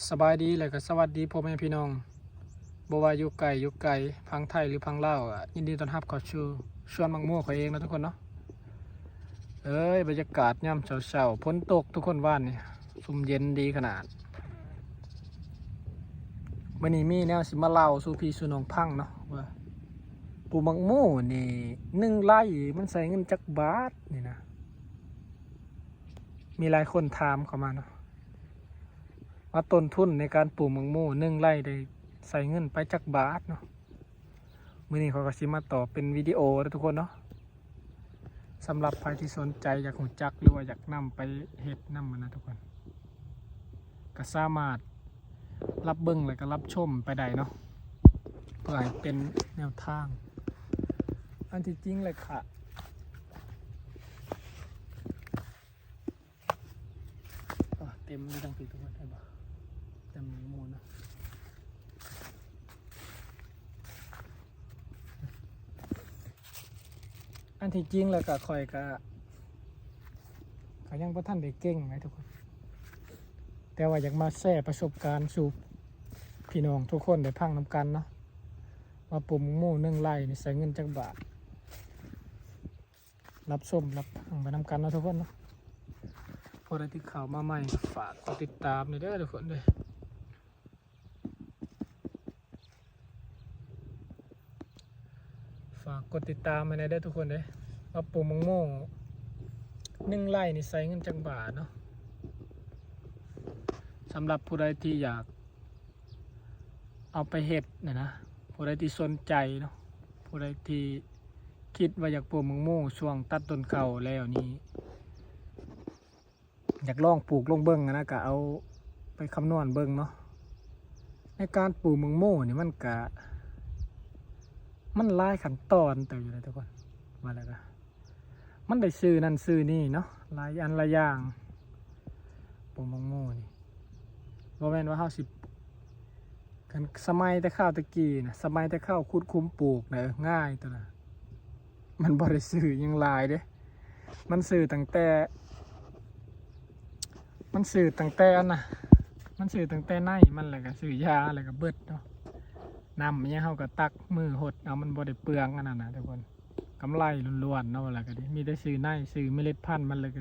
ສະບາຍດີ ແລະກໍສະຫວັດດີພໍ່ແມ່ພີ່ນ້ອງ ບໍ່ວ່າຢູ່ໃກ້ຢູ່ໄກ ຝັ່ງໄທຫຼືຝັ່ງລາວ ກໍຍິນດີຕ້ອນຮັບເຂົ້າສູ່ສວນໝາກໂມຂ້ອຍເອງເນາະທຸກຄົນເນາະ. ເອີຍ ບັນຍາກາດຍາມເຊົ້າໆ ຝົນຕົກທຸກຄົນ ວານນີ້ ຊຸ່ມເຢັນດີຂະໜາດ. ມື້ນີ້ມີແນວຊິມາເລົ່າສູ່ພີ່ສູ່ນ້ອງຟັງເນາະ ວ່າປູກໝາກໂມນີ້ ໜຶ່ງໄຮ່ມັນໃຊ້ເງິນຈັກບາດນີ້ນະ. ມີຫຼາຍຄົນຖາມເຂົ້າມາເນາະ ວ່າຕົ້ນທຶນໃນການປູກໝາກໂມໜຶ່ງໄຮ່ໄດ້ໃຊ້ເງິນໄປຈັກບາດເນາະ. ມື້ນີ້ຂ້ອຍກໍຊິມາຕອບເປັນວິດີໂອເດີທຸກຄົນເນາະ. ສຳລັບໃຜທີ່ສົນໃຈຢາກຮູ້ຈັກ ຫຼືວ່າຢາກນຳໄປເຮັດນຳຫັ້ນນະທຸກຄົນ ກໍສາມາດ ຮັບເບິ່ງ ແລະກໍຮັບຊົມໄປໄດ້ເນາະ ເພື່ອໃຫ້ເປັນແນວທາງ. ອັນທີ່ຈິງແລ້ວກະ ເຕັມຢູ່ທັງພີ້ທຸກຄົນ ເຫັນບໍ່? ເຕັມໝູ່ເນາະ. ອັນທີ່ຈິງແລ້ວກະຂ້ອຍກະ ກະຍັງບໍ່ທັນໄດ້ເກັ່ງນະທຸກຄົນ ແຕ່ວ່າຢາກມາແຊປະສົບການສູ່ພີ່ນ້ອງທຸກຄົນໄດ້ຟັງນຳກັນເນາະ ວ່າປູກໝູ່ໜຶ່ງໄຮ່ນີ້ໃຊ້ເງິນຈັກບາດ. ຮັບຊົມຮັບຟັງໄປນຳກັນເນາະທຸກຄົນເນາະ. ຜູ້ໃດທີ່ເຂົ້າມາໃໝ່ ຝາກກົດຕິດຕາມແດ່ເດີທຸກຄົນເດີ. ຝາກກົດຕິດຕາມໃຫ້ແດ່ເດີທຸກຄົນເດີ ວ່າປູກໝາກໂມໜຶ່ງໄຮ່ນີ້ໃຊ້ເງິນຈັກບາດເນາະ. ສຳລັບຜູ້ໃດທີ່ຢາກເອົາໄປເຮັດນະນະ ຜູ້ໃດທີ່ສົນໃຈເນາະ ຜູ້ໃດທີ່ຄິດວ່າຢາກປູກໝາກໂມຊ່ວງຕັດຕົ້ນເຂົ້າແລ້ວນີ້ ຢາກລອງປູກລົງເບິ່ງຫັ້ນນະ ກະເອົາໄປຄຳນວນເບິ່ງເນາະ. ໃນການປູກໝາກໂມນີ້ມັນກະ ມັນຫຼາຍຂັ້ນຕອນເຕີບຢູ່ເດ້ທຸກຄົນ ວ່າແລ້ວກະ ມັນໄດ້ຊື່ນັ້ນຊື່ນີ້ເນາະ ຫຼາຍອັນຫຼາຍຢ່າງ. ປູກໝາກໂມນີ້ ບໍ່ແມ່ນວ່າເຮົາຊິ ຄັນສະໄໝແຕ່ຄາວແຕ່ກີ້ນະ ສະໄໝແຕ່ຄາວຂຸດຂຸມປູກນະ ງ່າຍໂຕນະ. ມັນບໍ່ໄດ້ຊື້ຫຍັງຫຼາຍເດ້ ມັນຊື້ຕັ້ງແຕ່ ມັນຊື້ຕັ້ງແຕ່ອັນນະ ມັນຊື້ຕັ້ງແຕ່ໃນມັນ ແລ້ວກະຊື້ຢາ ແລ້ວກະເບິດເນາະ. ນ້ຳອີ່ຫຍັງເຮົາກະຕັກມືຫົດເອົາ ມັນບໍ່ໄດ້ເປືອງອັນນັ້ນນະທຸກຄົນ ກຳໄລລ້ວນໆເນາະ. ແລ້ວກະມີແຕ່ຊື້ໃນ ຊື້ເມລັດພັນມັນ ແລ້ວກະ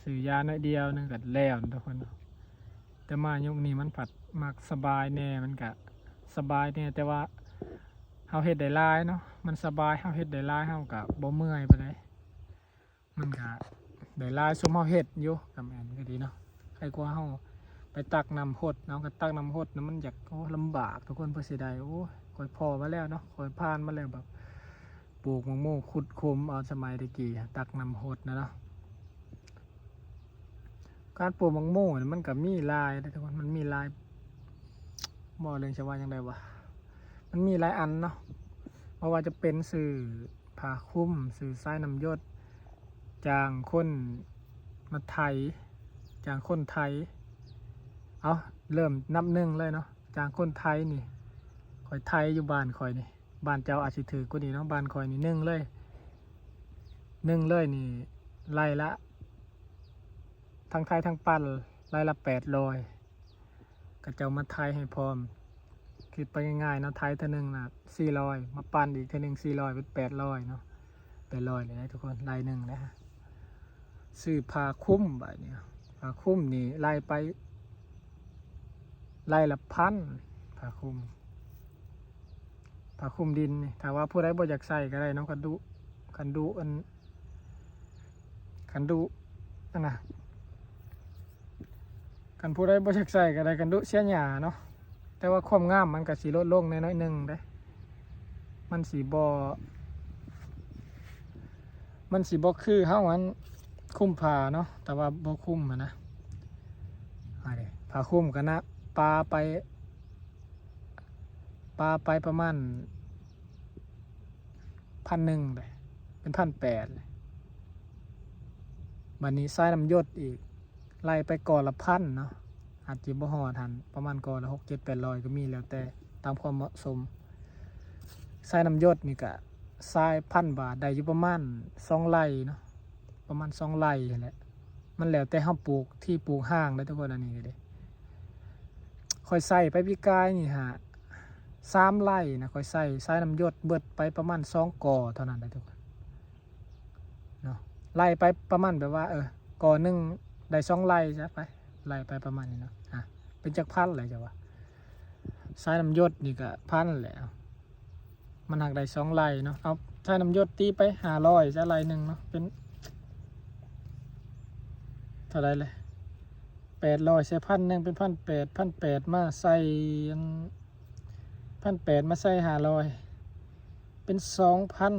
ຊື້ຢາໜ້ອຍດຽວໜຶ່ງກະແລ້ວນະທຸກຄົນເນາະ. ແຕ່ມາຍຸກນີ້ມັນພັດມັກສະບາຍແດ່ ມັນກະສະບາຍແດ່ ແຕ່ວ່າເຮົາເຮັດໄດ້ຫຼາຍເນາະ ມັນສະບາຍ ເຮົາເຮັດໄດ້ຫຼາຍ ເຮົາກະບໍ່ເມື່ອຍປານໃດ ມັນກະໄດ້ຫຼາຍ ຊຸມເຮົາເຮັດຢູ່ ກະແມ່ນກະດີເນາະ. ໃຄກວ່າເຮົາໄປຕັກນ້ຳຫົດເນາະ ກະຕັກນ້ຳຫົດນະ ມັນຢາກ ໂອ້ ລຳບາກທຸກຄົນ ເພື່ອຊິໄດ້ ໂອ້ຍ ຂ້ອຍພໍ້ມາແລ້ວເນາະ ຂ້ອຍຜ່ານມາແລ້ວ ແບບ ປູກໝາກໂມ ຂຸດຂຸມເອົາສະໄໝແຕ່ກີ້ ຕັກນ້ຳຫົດນະເນາະ. ການປູກໝາກໂມນີ້ມັນກະມີຫຼາຍເດ້ທຸກຄົນ ມັນມີຫຼາຍ ເວົ້າເລື່ອງ ຊິວ່າຈັ່ງໃດວະ ມັນມີຫຼາຍອັນເນາະ. ບໍ່ວ່າຈະເປັນຊື້ຜ້າຄຸມ ຊື້ສາຍນ້ຳຢົດ ຈ້າງຄົນມາໄຖ ຈ້າງຄົນໄຖ. ເອົາ ເລີ່ມນັບໜຶ່ງເລີຍເນາະ ຈ້າງຄົນໄຖນີ້ ຂ້ອຍໄຖຢູ່ບ້ານຂ້ອຍນີ້ ບ້ານເຈົ້າອາດຊິຖືກກວ່ານີ້ເນາະ ບ້ານຂ້ອຍນີ້ໜຶ່ງເລີຍ ໜຶ່ງເລີຍນີ້ ໄລ່ລະ ທັງໄຖທັງປັ້ນ ໄລ່ລະແປດຮ້ອຍ ເຂົາເຈົ້າມາໄຖໃຫ້ພ້ອມ. ຄິດໄປງ່າຍໆເນາະ ໄຖເທື່ອໜຶ່ງນະສີ່ຮ້ອຍ ມາປັ້ນອີກເທື່ອໜຶ່ງສີ່ຮ້ອຍ ເປັນແປດຮ້ອຍເນາະ ແປດຮ້ອຍເລີຍນະທຸກຄົນ ໄລ່ໜຶ່ງນະ. ຊື້ຜ້າຄຸມບາດນີ້ ຜ້າຄຸມນີ້ໄລ່ໄປ ໄລ່ລະພັນ ຜ້າຄຸມ ຜ້າຄຸມດິນນີ້ ຖ້າວ່າຜູ້ໃດບໍ່ຢາກໃສ່ກໍໄດ້ເນາະ ຄັນດຸ ຄັນດຸອັນ ຄັນດຸຫັ້ນນະ ຄັນຜູ້ໃດບໍ່ຢາກໃສ່ກໍໄດ້ ຄັນດຸເສຍຫຍ້າເນາະ. ແຕ່ວ່າຄວາມງາມມັນກໍຊິລົດລົງແດ່ໜ້ອຍໜຶ່ງເດ້ ມັນຊິບໍ່ ມັນຊິບໍ່ຄືເຮົາອັນຄຸມຜ້າເນາະ ແຕ່ວ່າບໍ່ຄຸມຫັ້ນນະ. ອາເດ້ ຜ້າຄຸມກໍນະ ປາໄປ ປາໄປປະມານພັນໜຶ່ງເດ້ ເປັນພັນແປດເລີຍ. ບາດນີ້ສາຍນ້ຳຢົດອີກ ໄລ່ໄປກໍລະພັນເນາະ ອາດຈະບໍ່ຮອດຫັ້ນ ປະມານກໍລະຫົກເຈັດແປດຮ້ອຍກໍມີ ແລ້ວແຕ່ຕາມຄວາມເໝາະສົມ. ສາຍນ້ຳຢົດນີ້ກະສາຍພັນບາດ ໄດ້ຢູ່ປະມານສອງໄຮ່ເນາະ ປະມານສອງໄຮ່ຫັ້ນແຫຼະ. ມັນແລ້ວແຕ່ເຮົາປູກ ທີ່ປູກຮ່າງເດ້ທຸກຄົນ ອັນນີ້ກໍເດ້. ຂ້ອຍໃສ່ໄປປີກາຍນີ້ຫາ ສາມໄລ່ນະ ຂ້ອຍໃສ່ສາຍນ້ຳຢົດເບິດໄປປະມານສອງກໍເທົ່ານັ້ນແຫຼະທຸກຄົນເນາະ. ໄລ່ໄປປະມານແບບວ່າ ເອີ ກໍໜຶ່ງໄດ້ສອງໄລ່ຊະໄປ ໄລ່ໄປປະມານນີ້ເນາະ. ອາ ເປັນຈັກພັນແຫຼະເຈົ້າວ່າ ສາຍນ້ຳຢົດນີ້ກະພັນແຫຼະ. ມັນຫາກໄດ້ສອງໄລ່ເນາະ ເອົາ ສາຍນ້ຳຢົດຕີໄປຫ້າຮ້ອຍຊະ ໄລ່ໜຶ່ງເນາະ ເປັນເທົ່າໃດແຫຼະ ແປດຮ້ອຍໃສ່ພັນໜຶ່ງເປັນພັນແປດ ພັນແປດມາໃສ່ອັນ ພັນແປດມາໃສ່ຫ້າຮ້ອຍ ເປັນສອງພັນ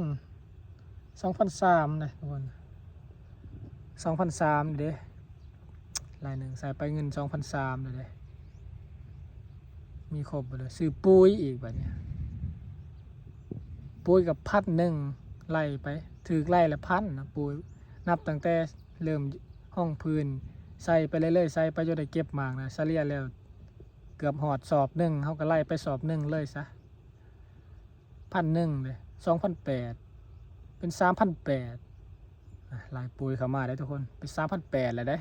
ສອງພັນສາມເດ້ທຸກຄົນ ສອງພັນສາມເດ້. ລາຍໜຶ່ງໃສ່ໄປເງິນສອງພັນສາມແລ້ວເດ້ ມີຄົບເບິດເລີຍ. ຊື້ປຸ໋ຍອີກບາດນີ້ ປຸ໋ຍກໍພັນໜຶ່ງ ໄລ່ໄປ ຖືກໄລ່ລະພັນນະປຸ໋ຍ ນັບຕັ້ງແຕ່ເລີ່ມຮອງພື້ນ ໃສ່ໄປເລື້ອຍໆ ໃສ່ໄປຈົນໄດ້ເກັບໝາກນະ ສະເລ່ຍແລ້ວເກືອບຮອດສອບໜຶ່ງ ເຮົາກໍໄລ່ໄປສອບໜຶ່ງເລີຍຊະ. ພັນໜຶ່ງເດ້ ສອງພັນແປດ ເປັນສາມພັນແປດ ອາ ລາຍປຸ໋ຍເຂົ້າມາເດ້ທຸກຄົນ ເປັນສາມພັນແປດແລ້ວເດ້.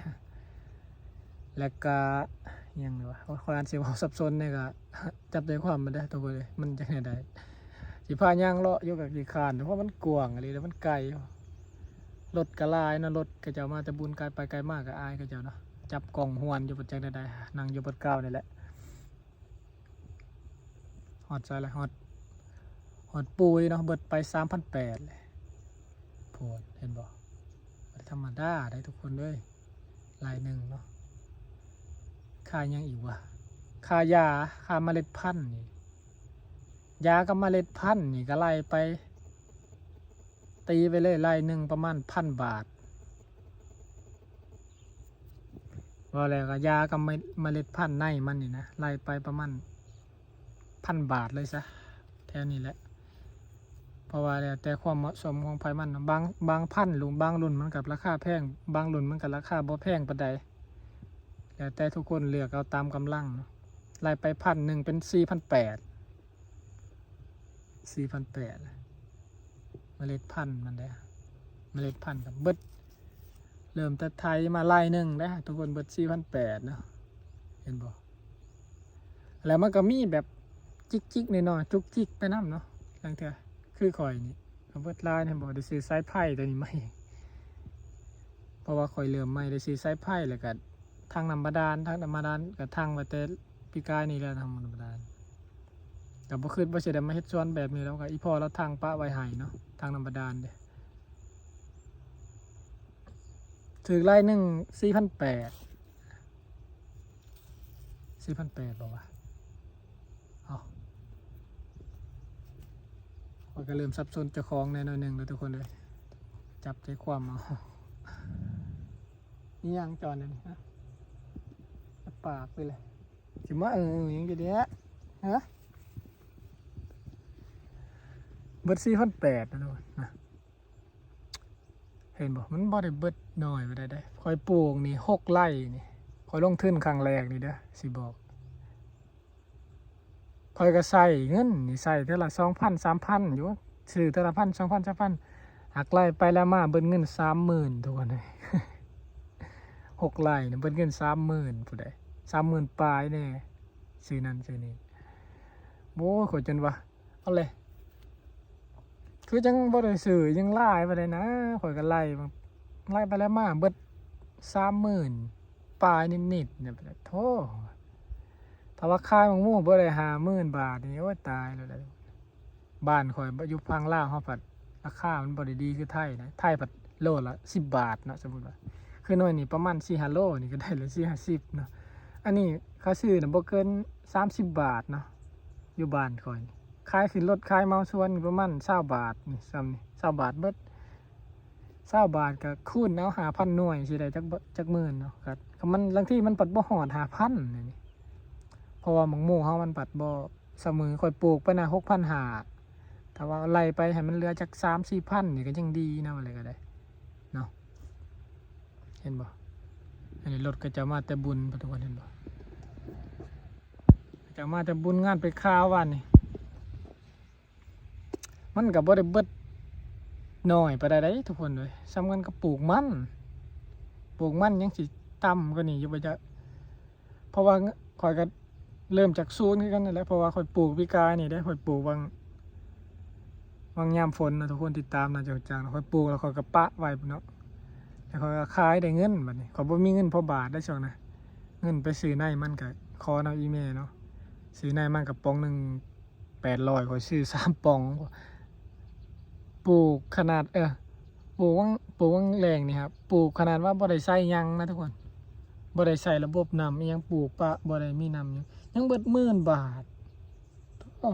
ແລ້ວກະຫຍັງນີ້ວະ ໂອ້ຍ ຂ້ອຍອາດຊິເວົ້າສັບສົນແດ່ ກະຈັບໃຈຄວາມມັນເດ້ທຸກຄົນເອີຍ ມັນຈັ່ງໃດ ຊິພາຍ່າງເລາະຢູ່ກະຂີ້ຄ້ານ ເພາະມັນກວ້າງອີ່ຫຼີ ແລ້ວມັນໄກ ລົດກະຫຼາຍເນາະ ລົດເຂົາເຈົ້າມາແຕ່ບຸນ ໄກໄປໄກມາກະອາຍເຂົາເຈົ້າເນາະ ຈັບກ້ອງຫວນຢູ່ ເປັນຈັ່ງໃດ ນັ່ງຢູ່ບົດກາວນີ້ແຫຼະ. ຮອດໃສລະ ຮອດ ຮອດປຸ໋ຍເນາະ ເບິດໄປສາມພັນແປດແຫຼະ ໂພດ ເຫັນບໍ່ ບໍ່ໄດ້ທຳມະດາເດ້ທຸກຄົນເອີຍ ລາຍໜຶ່ງເນາະ. ຄ່າຫຍັງອີກວະ ຄ່າຢາ ຄ່າເມລັດພັນນີ້ ຢາກັບເມລັດພັນນີ້ກໍໄລ່ໄປ ຕີໄປເລີຍ ລາຍໜຶ່ງປະມານພັນບາດ ເວົ້າແລ້ວກໍຢາກັບເມ ເມລັດພັນໃນມັນນີ້ນະ ໄລ່ໄປປະມານພັນບາດເລີຍຊະ ແຖວນີ້ແຫຼະ ເພາະວ່າແລ້ວແຕ່ຄວາມເໝາະສົມຂອງໃຜມັນເນາະ ບາງ ບາງພັນລຸ ບາງລຸ້ນມັນກໍລາຄາແພງ ບາງລຸ້ນມັນກໍລາຄາບໍ່ແພງປານໃດ ແລ້ວແຕ່ທຸກຄົນເລືອກເອົາຕາມກຳລັງເນາະ. ໄລ່ໄປພັນໜຶ່ງເປັນສີ່ພັນແປດ ສີ່ພັນແປດ ເມລັດພັນມັນເດ້ ເມລັດພັນກໍເບິດ ເລີ່ມແຕ່ໄຖມາໄລ່ໜຶ່ງເດ້ທຸກຄົນ ເບິດສີ່ພັນແປດເນາະ ເຫັນບໍ່ ແລ້ວມັນກໍມີແບບຈິກໆນ້ອຍໆ ຈຸກຈິກໄປນຳເນາະ ລາງເທື່ອ ຄືຂ້ອຍນີ້ກໍເບິດຫຼາຍ ເຫັນບໍ່ ໄດ້ຊື້ສາຍໄຟຕົວນີ້ໃໝ່ ເພາະວ່າຂ້ອຍເລີ່ມໃໝ່ ໄດ້ຊື້ສາຍໄຟ ແລ້ວກໍຖັງນ້ຳບາດານ ຖັງນ້ຳບາດານກໍຖັງໄວ້ແຕ່ ປີກາຍນີ້ແຫຼະ ທາງບາດານ ກໍບໍ່ຄິດວ່າຊິໄດ້ມາເຮັດສວນແບບນີ້ແລ້ວ ກໍອີ່ພໍ່ລາວທັງປະໄວ້ໃຫ້ເນາະ ທາງນ້ຳບາດານເດ້. ຖືກລາຍໜຶ່ງສີ່ພັນແປດ ສີ່ພັນແປດບໍ່ວະ? ເອົ້າ ຂ້ອຍກໍເລີ່ມສັບສົນເຈົ້າຂອງແດ່ໜ້ອຍໜຶ່ງແລ້ວທຸກຄົນເອີຍ ຈັບໃຈຄວາມເອົາ. ອີ່ຫຍັງຈອນນີ້ ຮະ ປາກໄປເລີຍ. ຊິມາເອີຫຍັງຢູ່ເດະ ຮະ ເບິດສີ່ພັນແປດນະ ນະ ເຫັນບໍ່ ມັນບໍ່ໄດ້ເບິດໜ້ອຍປານໃດເດ້. ຂ້ອຍປູກນີ້ຫົກໄຮ່ນີ້ ຂ້ອຍລົງທຶນຄັ້ງແລກນີ້ເດີ ຊິບອກ ຂ້ອຍກໍໃຊ້ເງິນນີ້ ໃຊ້ເທື່ອລະສອງພັນ ສາມພັນຢູ່ ຊື້ເທື່ອລະພັນ ສອງພັນ ສາມພັນ ຫັກໄລ່ໄປໄລ່ມາເບິດເງິນສາມໝື່ນ ທຸກຄົນເອີຍ ຫົກໄລ່ນີ້ເບິດເງິນສາມໝື່ນ ຜູ້ໃດ ສາມໝື່ນປາຍແດ່ ຊື້ນັ້ນຊື້ນີ້ ໂອ້ຍ ຂ້ອຍຈົນວ່າ ເອົາແຫຼະ ຄືຈັ່ງບໍ່ໄດ້ຊື້ຫຍັງຫຼາຍປານໃດນະ ຂ້ອຍກໍໄລ່ ໄລ່ໄປໄລ່ມາເບິດສາມໝື່ນປາຍນິດໆ ໂທ້ ຖ້າວ່າຂາຍໝາກໂມບໍ່ໄດ້ຫ້າໝື່ນບາດນີ້ ໂອ້ຍ ຕາຍແລ້ວ. ບ້ານຂ້ອຍຢູ່ຝັ່ງລາວເຮົາພັດ ລາຄາມັນບໍ່ໄດ້ດີຄືໄທນະ ໄທພັດໂລລະສິບບາດເນາະ ສົມມຸດວ່າ ຄືໜ່ວຍນີ້ປະມານສີ່ຫ້າໂລນີ້ກໍໄດ້ລະສີ່ຫ້າສິບເນາະ ອັນນີ້ຄ່າຊື້ນະບໍ່ເກີນສາມສິບບາດເນາະ ຢູ່ບ້ານຂ້ອຍນີ້ ຂາຍຂຶ້ນລົດຂາຍເໝົາສວນປະມານຊາວບາດນີ້ ສ່ຳນີ້ຊາວບາດເບິດ ຊາວບາດກໍຄູນເອົາຫ້າພັນໜ່ວຍ ຊິໄດ້ຈັກ ຈັກໝື່ນເນາະ ກໍ ກໍມັນ ລາງທີມັນພັດບໍ່ຮອດຫ້າພັນນີ້ ເພາະວ່າໝາກໂມເຮົາມັນພັດບໍ່ສະເໝີ ຂ້ອຍປູກໄປນະຫົກພັນຫ້າ ຖ້າວ່າໄລ່ໄປໃຫ້ມັນເຫຼືອຈັກສາມສີ່ພັນນີ້ກໍຍັງດີນະ ວ່າແລ້ວກໍໄດ້ເນາະ ເຫັນບໍ່? ອັນນີ້ລົດເຂົາເຈົ້າມາແຕ່ບຸນ ທຸກຄົນເຫັນບໍ່? ເຂົາເຈົ້າມາແຕ່ບຸນ ງານໄປຂ່າວວານນີ້ ມັນກໍບໍ່ໄດ້ເບິດໜ້ອຍປານໃດເດ້ທຸກຄົນເອີຍ ສ່ຳກັນກັບປູກມັນ ປູກມັນຍັງຊິຕ່ຳກວ່ານີ້ຢູ່ບໍ່ຈັກ ເພາະວ່າຂ້ອຍກໍ ເລີ່ມຈາກສູນຄືກັນນັ້ນແຫຼະ ເພາະວ່າຂ້ອຍປູກປີກາຍນີ້ເດ້ ຂ້ອຍປູກຫວ່າງ ຫວ່າງຍາມຝົນນະ ທຸກຄົນຕິດຕາມໜ້າຈະຮູ້ຈັກ ຂ້ອຍປູກແລ້ວຂ້ອຍກໍປະໄວ້ພຸ້ນເນາະ ແລ້ວຂ້ອຍກໍຂາຍໄດ້ເງິນ. ບັດນີ້ຂ້ອຍບໍ່ມີເງິນພໍບາດໄດ໋ຊ່ວງນະ ເງິນໄປຊື້ໃນມັນກໍຂໍນຳອີ່ແມ່ເນາະ ຊື້ໃນມັນກະປ໋ອງໜຶ່ງແປດຮ້ອຍ ຂ້ອຍຊື້ສາມປ໋ອງ ປູກຂະໜາດ ເອີ ປູກຫວ່າງ ປູກຫວ່າງແລ້ງນີ້ ຫາປູກຂະໜາດວ່າບໍ່ໄດ້ໃສ່ຫຍັງນະທຸກຄົນ ບໍ່ໄດ້ໃສ່ລະບົບນ້ຳອີ່ຫຍັງ ປູກປະ ບໍ່ໄດ້ມີນ້ຳຫຍັງ ຍັງເບິດໝື່ນບາດ. ໂອ້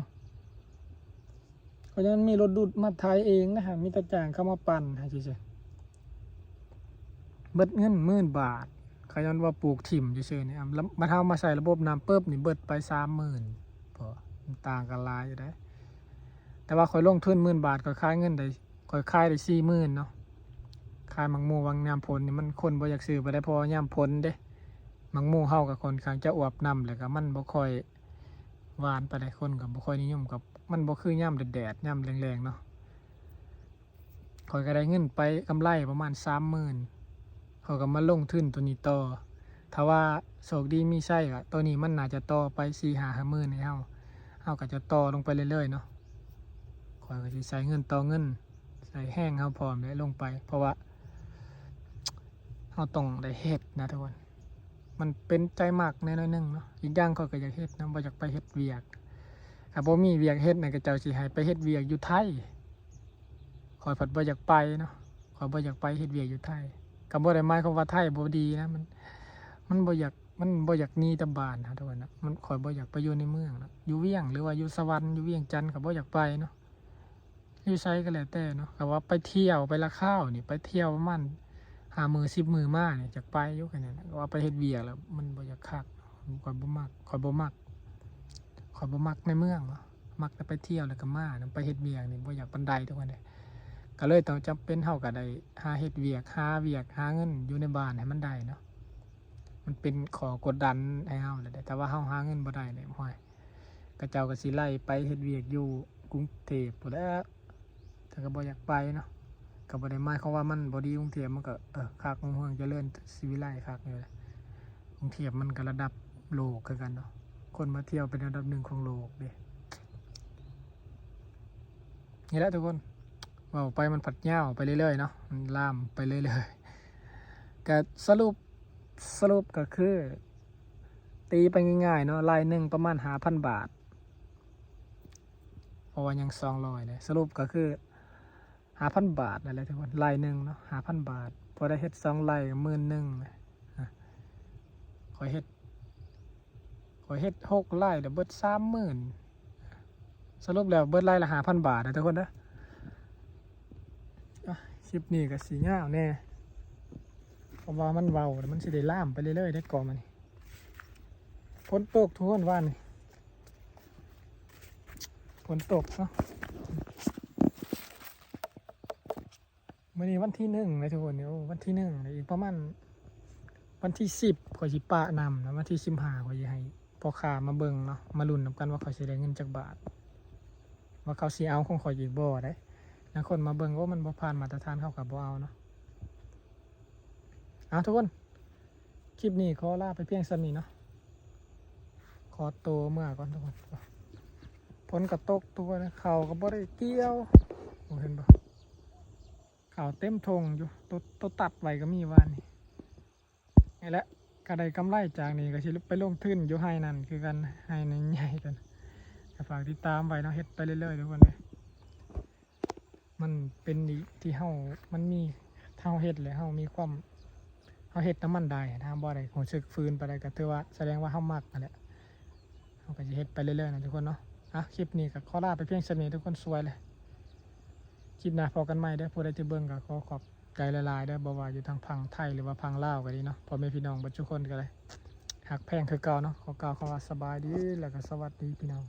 ກໍຍັງມີລົດດູດມາໄຖເອງນະ ມີແຕ່ຈ້າງເຂົາມາປັ່ນໃຫ້ຊື່ໆ ເບິດເງິນໝື່ນບາດ ຂະຍ້ອນວ່າປູກຖິ້ມຊື່ໆນີ້ ລະ ບັດເຮົາມາໃສ່ລະບົບນ້ຳປຶບນີ້ ເບິດໄປສາມໝື່ນ ໂອ້ ມັນຕ່າງກັນຫຼາຍຢູ່ເດ້. ແຕ່ວ່າຂ້ອຍລົງທຶນໝື່ນບາດ ຂ້ອຍຂາຍເງິນໄດ້ ຂ້ອຍຂາຍໄດ້ສີ່ໝື່ນເນາະ. ຂາຍໝາກໂມຫວ່າງຍາມຝົນນີ້ ມັນຄົນບໍ່ຢາກຊື້ປານໃດ ເພາະວ່າຍາມຝົນເດ້ ໝາກໂມເຮົາກໍຄ່ອນຂ້າງຈະອວບນ້ຳ ແລ້ວກໍມັນບໍ່ຄ່ອຍຫວານປານໃດ ຄົນກໍບໍ່ຄ່ອຍນິຍົມ ກັບມັນບໍ່ຄືຍາມແດດໆ ຍາມແລ້ງໆເນາະ. ຂ້ອຍກໍໄດ້ເງິນໄປກຳໄລປະມານສາມໝື່ນ ຂ້ອຍກໍມາລົງທຶນໂຕນີ້ຕໍ່. ຖ້າວ່າໂຊກດີມີໄຊກໍ ໂຕນີ້ມັນໜ້າຈະຕໍ່ໄປສີ່ຫ້າໝື່ນໃຫ້ເຮົາ ເຮົາກໍຈະຕໍ່ລົງໄປເລື້ອຍໆເນາະ. ຂ້ອຍກໍຊິໃຊ້ເງິນຕໍ່ເງິນ ໃຊ້ແຮງເຮົາພ້ອມແຫຼະລົງໄປ ເພາະວ່າເຮົາຕ້ອງໄດ້ເຮັດນະທຸກຄົນ ມັນເປັນໃຈມັກແດ່ໜ້ອຍໜຶ່ງເນາະ. ອີກຢ່າງຂ້ອຍກໍຢາກເຮັດນະ ບໍ່ຢາກໄປເຮັດວຽກ ຖ້າບໍ່ມີວຽກເຮັດນະ ເຂົາເຈົ້າຊິໃຫ້ໄປເຮັດວຽກຢູ່ໄທ ຂ້ອຍພັດບໍ່ຢາກໄປເນາະ ຂ້ອຍບໍ່ຢາກໄປເຮັດວຽກຢູ່ໄທ. ກໍບໍ່ໄດ້ໝາຍຄວາມວ່າໄທບໍ່ດີນະ ມັນ ມັນບໍ່ຢາກ ມັນບໍ່ຢາກໜີຈາກບ້ານນະທຸກຄົນນະ ມັນ ຂ້ອຍບໍ່ຢາກໄປຢູ່ໃນເມືອງນະ ຢູ່ວຽງ ຫຼືວ່າຢູ່ສະຫວັນ ຢູ່ວຽງຈັນ ກໍບໍ່ຢາກໄປເນາະ. ຢູ່ໃສກໍແລ້ວແຕ່ເນາະ ກໍວ່າໄປທ່ຽວ ໄປລະຄາວນີ້ ໄປທ່ຽວປະມານຫ້າມື້ສິບມື້ມານີ້ ຢາກໄປຢູ່ ແຄ່ນັ້ນແຫຼະ. ວ່າໄປເຮັດວຽກແລ້ວມັນບໍ່ຢາກຄັກ ຂ້ອຍບໍ່ມັກ ຂ້ອຍບໍ່ມັກ ຂ້ອຍບໍ່ມັກໃນເມືອງເນາະ ມັກແຕ່ໄປທ່ຽວແລ້ວກໍມານະ. ໄປເຮັດວຽກນີ້ບໍ່ຢາກປານໃດທຸກຄົນເອີຍ. ກໍເລີຍຕ້ອງຈຳເປັນ ເຮົາກໍໄດ້ຫາເຮັດວຽກ ຫາວຽກຫາເງິນຢູ່ໃນບ້ານໃຫ້ມັນໄດ້ເນາະ. ມັນເປັນຂໍ້ກົດດັນໃຫ້ເຮົາແຫຼະເດ້ ຖ້າວ່າເຮົາຫາເງິນບໍ່ໄດ້ນີ້ ໂອ້ຍ ເຂົາເຈົ້າກໍຊິໄລ່ໄປເຮັດວຽກຢູ່ກຸງເທບພຸ້ນແຫຼະ. ແຕ່ກໍບໍ່ຢາກໄປເນາະ ກໍບໍ່ໄດ້ໝາຍຄວາມວ່າມັນບໍ່ດີ. ກຸງເທບມັນກໍ ເອີ ຄັກ ຮຸ່ງເຮືອງຈະເລີນສີວິໄລຄັກຢູ່ແຫຼະ. ກຸງເທບມັນກໍລະດັບໂລກຄືກັນເນາະ ຄົນມາທ່ຽວເປັນອັນດັບໜຶ່ງຂອງໂລກເດ້. ນີ້ແຫຼະທຸກຄົນ ເວົ້າໄປມັນພັດຍາວໄປເລື້ອຍໆເນາະ ມັນລາມໄປເລື້ອຍໆ. ກໍສະຫຼຸບ ສະຫຼຸບກໍຄື ຕີໄປງ່າຍໆເນາະ ໄລ່ໜຶ່ງປະມານຫ້າພັນບາດ ເພາະວ່າຍັງສອງຮ້ອຍເດ້. ສະຫຼຸບກໍຄືຫ້າພັນບາດນັ້ນແຫຼະທຸກຄົນ ໄລ່ໜຶ່ງເນາະ ຫ້າພັນບາດ ພໍໄດ້ເຮັດສອງໄລ່ກໍໝື່ນໜຶ່ງ. ຂ້ອຍເຮັດ ຂ້ອຍເຮັດຫົກໄລ່ແລ້ວເບິດສາມໝື່ນ ສະຫຼຸບແລ້ວເບິດໄລ່ລະຫ້າພັນບາດນະທຸກຄົນເດີ. ອະ ຄລິບນີ້ກໍຊິຍາວແດ່ ເພາະວ່າມັນເວົ້າແລ້ວມັນຊິໄດ້ລາມໄປເລື້ອຍໆເດ້. ກໍມານີ້ຝົນຕົກທຸກຄົນ ວານນີ້ຝົນຕົກເນາະ. ມື້ນີ້ວັນທີໜຶ່ງແລ້ວທຸກຄົນ ໂອ້ ວັນທີໜຶ່ງແລ້ວ ອີກປະມານວັນທີສິບ ຂ້ອຍຊິປະນ້ຳນະ ວັນທີສິບຫ້າ ຂ້ອຍຊິໃຫ້ພໍ່ຄ້າມາເບິ່ງເນາະ ມາລຸ້ນນຳກັນວ່າຂ້ອຍຊິໄດ້ເງິນຈັກບາດ ວ່າເຂົາຊິເອົາຂອງຂ້ອຍອີກບໍ່ເດ້. ລາງຄົນມາເບິ່ງ ໂອ້ ມັນບໍ່ຜ່ານມາດຕະຖານ ເຂົາກໍບໍ່ເອົາເນາະ. ເອົາທຸກຄົນ ຄລິບນີ້ຂໍລາໄປພຽງສ່ຳນີ້ເນາະ ຂໍໂຕເມືອກ່ອນທຸກຄົນ. ຝົນກໍຕົກທຸກຄົນ ເຂົ້າກໍບໍ່ໄດ້ກ່ຽວ ໂອ້ ເຫັນບໍ່ ເຂົ້າເຕັມທົ່ງຢູ່ ໂຕ ໂຕຕັດໄວ້ກໍມີວານນີ້. ນີ້ແຫຼະ ກໍໄດ້ກຳໄລຈາກນີ້ ກໍຊິໄປລົງທຶນຢູ່ໄຮ່ນັ້ນຄືກັນ ໄຮ່ໃຫຍ່ໆ ຕົວນັ້ນ. ກໍຝາກຕິດຕາມໄວ້ເນາະ ເຮັດໄປເລື້ອຍໆທຸກຄົນເດີ. ມັນເປັນທີ່ເຮົາ ມັນມີ ເຮົາເຮັດແລ້ວເຮົາມີຄວາມ ເຮົາເຮັດນຳມັນໄດ້ ເຮົາບໍ່ໄດ້ຮູ້ສຶກຝືນປານໃດ ກໍຖືວ່າສະແດງວ່າເຮົາມັກຫັ້ນແຫຼະ. ເຮົາກໍຊິເຮັດໄປເລື້ອຍໆນະທຸກຄົນເນາະ. ອ່ະ ຄລິບນີ້ກໍຂໍລາໄປພຽງສ່ຳນີ້ ທຸກຄົນສວຍເລີຍ. ຄລິບໜ້າພໍ້ກັນໃໝ່ເດີ. ຜູ້ໃດທີ່ເບິ່ງກໍຂໍຂອບໃຈຫຼາຍໆເດີ ບໍ່ວ່າຢູ່ທາງຝັ່ງໄທ ຫຼືວ່າຝັ່ງລາວກໍດີເນາະ ພໍ່ແມ່ພີ່ນ້ອງເບິດທຸກຄົນກໍໄດ້ ຮັກແພງຄືເກົ່າເນາະ. ຂໍກ່າວຄຳວ່າສະບາຍດີ ແລ້ວກໍສະຫວັດດີພີ່ນ້ອງ.